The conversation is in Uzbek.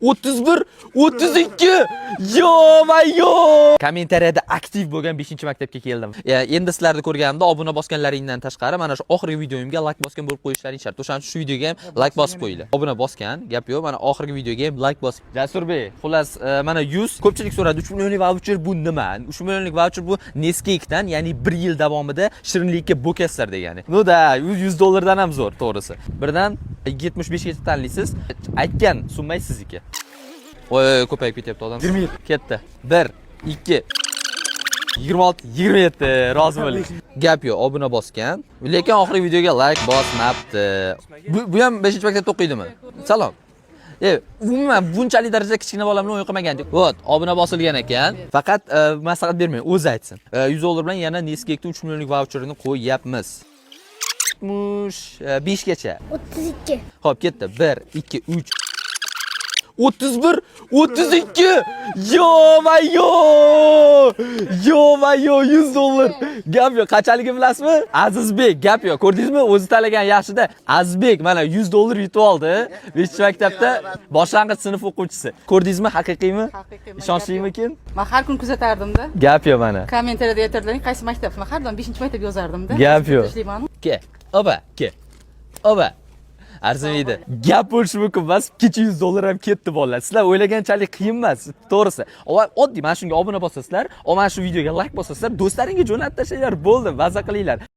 31, 32. Ё-моё! Kommentariyada aktiv bo'lgan 5-maktabga keldim. Endi sizlarni ko'rganimda obuna bosganlaringdan tashqari mana shu oxirgi videomga like bosgan bo'lib qo'yishlaring shart. O'shaning uchun shu videoga ham like bosib qo'yinglar. Obuna bosgan, gap yo'q. Mana oxirgi videoga ham like bosib. Jasurbek, xullas, mana 100 ko'pchilik so'radi, 3 millionlik vaucher bu nima? 3 millionlik vaucher bu Nesquikdan, ya'ni 1 yil davomida shirinlikka bo'kasizlar degani. Ну да, 100 dollardan ham zo'r, to'g'risi. Birdan 75 gacha tanlaysiz. Aytgan summangiz sizniki. Voy, ko'payib ketyapti odam. 27. Ketdi. 1, 2, 26, 27. Rozi bo'ling. Gap yo'q, obuna bosgan. Lekin oxirgi videoga like bosmabdi. Bu ham 5-maktabda o'qiydimi? Salom. Umuman bunchalik darajada kichkina bola bilan o'yin qilmagandik. Вот, obuna bosilgan ekan. Faqat maslahat bermang, o'zi aytsin. 100 dollar bilan yana Nesquik'da 3 millionlik vaucherini qo'yyapmiz. 65 gacha. 32. Xo'p, ketdi. 1, 2, 3, 31, 32. Ё-моё! Ё-моё, 100 dollar. Gap yo'q. Qanchaligi bilasizmi? Azizbek, gap yo'q. Ko'rdingizmi? O'zi tanlagan yaxshida. Azizbek mana 100 dollar yutib oldi. 5-maktabda boshlang'ich sinf o'quvchisi. Ko'rdingizmi, haqiqiymi? Haqiqiy. Ishonchlimikin? Man har kun kuzatardimda. Gap yo'q mana. Kommentariyada aytardilar, qaysi maktab? Man har doim 5-maktab yozardimda. Gap yo'q. Ishlayman. Ke, oba, ke. Oba. Arzimaydi. Gap bo'lishi mumkin emas. Kecha 100 dollar ham ketdi, bolalar. Sizlar o'ylaganchalik qiyin emas, to'g'risi. Oddiy mana shunga obuna bosasizlar, mana shu videoga like bosasizlar, do'stlaringga jo'natib tashlanglar, bo'ldi, maza qilinglar.